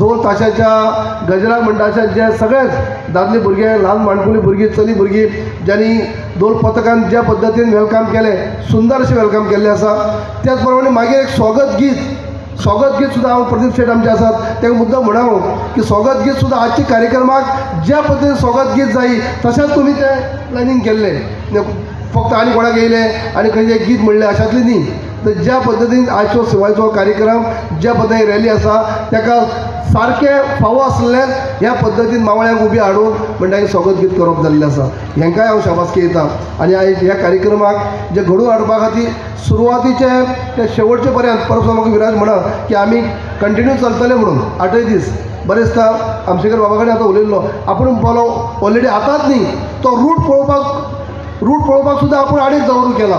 धोल ताशाच्या गजराक म्हणटा अशें जे सगळेच दादले भुरगे, ल्हान माणकुली भुरगीं, चली भुरगीं ज्यांनी धोल पथकान ज्या पद्दतीन welcome केलें, सुंदर अशें welcome केल्लें आसा. त्याच प्रमाणे मागीर एक स्वागत गीत, स्वागत गीत सुद्दां हांव प्रदीप शेट आमचे आसात तांकां मुद्दम म्हणा की स्वागत गीत सुद्दां आजच्या कार्यक्रमाक ज्या पद्दतीन स्वागत गीत जायी तशेंच तुमी तें प्लॅनिंग केल्लें, फक्त आनी कोणाक येयलें आनी खंयचें एक गीत म्हणलें अशातलें न्ही. तर ज्या पद्दतीन आजचो शिवायचो कार्यक्रम ज्या पद्दतीन रॅली आसा ताका सारकें फावो आसलें ह्या पद्दतीन मावळ्यांक उबी हाडून म्हणटा स्वागत गीत करप जाल्लें आसा. हेंकांय हांव शाबासकी दिता. आनी आयज ह्या कार्यक्रमाक जे घडोवन हाडपा खातीर सुरवातीचे ते शेवटचे पर्यंत परत म्हाका विराज म्हणा की आमी कंटिन्यू चलतले म्हणून 8 दीस. बरें दिसता आमशेकर बाबा कडेन आतां उलयल्लो, आपूण म्हणपालो ऑलरेडी आतांच न्ही तो रूट पळोवपाक सुद्दां आपूण आनीक दवरू केला,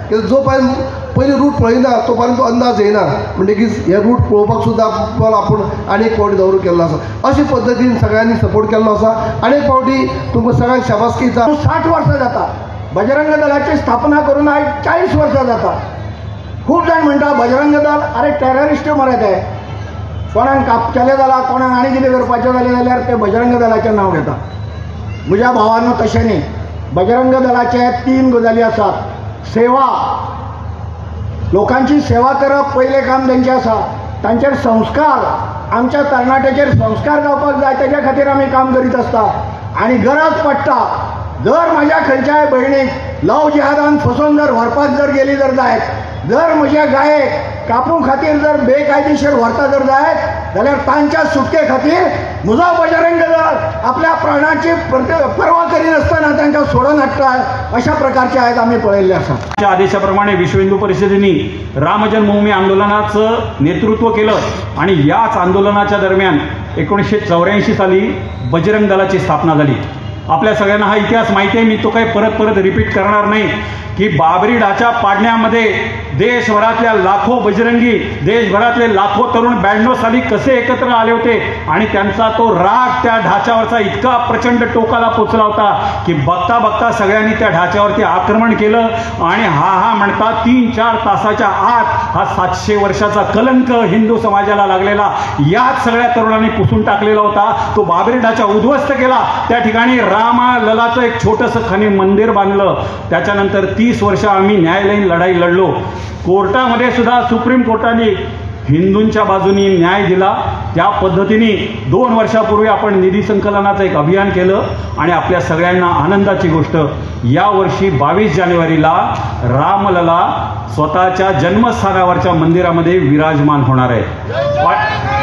कित्याक जो पर्यंत पयलीं रूट पळयना तो पर्यंत अंदाज येयना, म्हणटकीच हे रूट पळोवपाक सुद्दां आपूण आनी एक फावटी दवरू केल्लो आसा. अशे पद्दतीन सगळ्यांनी सपोर्ट केल्लो आसा. आनी एक फावटी तुमकां सगळ्यांक शाबासकी दिता. 60 वर्सां जाता बजरंग दलाची स्थापना करून, आयज 40 वर्सां जाता. खूब जाण म्हणटा बजरंग दल अरे टेररिस्ट मरे ते, कोणाक कापचेलें जालां, कोणाक आनी कितें करपाचें जालें जाल्यार ते बजरंग दलाचें नांव घेता. म्हज्या भावांनो तशें न्ही, बजरंग दलाचे 3 गजाली आसात. सेवा, लोकांची सेवा करप पयलें काम तेंचें आसा. तांचेर संस्कार, आमच्या तरणाट्याचेर संस्कार जावपाक जाय, तेज्या खातीर आमी काम करीत आसता. आनी गरज पडटा जर म्हज्या खंयच्याय भयणीक लव जिहादान फसोवन जर व्हरपाक जर गेली जर जायत, जर म्हज्या गायेक कापूं खातीर जर बेकायदेशीर व्हरता जर जायत जाल्यार तांच्या सुटके खातीर म्हजो बजरंग दल आपल्या प्राणाची पर्वा करिनासतना तांकां सोडून हाडटा, अशा प्रकारचे आयज आमी पळयल्ले आसा. त्या आदेशाप्रमाणे विश्व हिंदू परिषदेने रामजन्मभूमी आंदोलनाचं नेतृत्व केलं आणि याच आंदोलनाच्या दरम्यान 1984 साली बजरंग दलाची स्थापना झाली. आपल्या सगळ्यांना हा इतिहास माहिती आहे, मी तो काही परत परत रिपीट करणार नाही की बाबरी ढाचा पाडण्यामध्ये देशभरातल्या लाखो बजरंगी, देशभरातले लाखो तरुण 92 साली कसे एकत्र आले होते आणि त्यांचा तो राग त्या ढाच्यावरचा इतका प्रचंड टोकाला पोचला होता की बघता बघता सगळ्यांनी त्या ढाच्यावरती आक्रमण केलं आणि हा हा म्हणता 3-4 तासाच्या आत हा 700 वर्षाचा कलंक हिंदू समाजाला लागलेला याच सगळ्या तरुणांनी पुसून टाकलेला होता. तो बाबरी ढाचा उद्ध्वस्त केला, त्या ठिकाणी रामाललाचं एक छोटंसं खनी मंदिर बांधलं. त्याच्यानंतर 30 वर्ष आम्ही न्यायालयीन लढाई लढलो. कोर्टामध्ये सुद्धा सुप्रीम कोर्टाने हिंदूंच्या बाजूनी न्याय दिला. त्या पद्धतीने 2 वर्षापूर्वी आपण निधी संकलनाचं एक अभियान केलं आणि आपल्या सगळ्यांना आनंदाची गोष्ट, यावर्षी 22 जानेवारीला रामलला स्वतःच्या जन्मस्थानावरच्या मंदिरामध्ये विराजमान होणार आहे.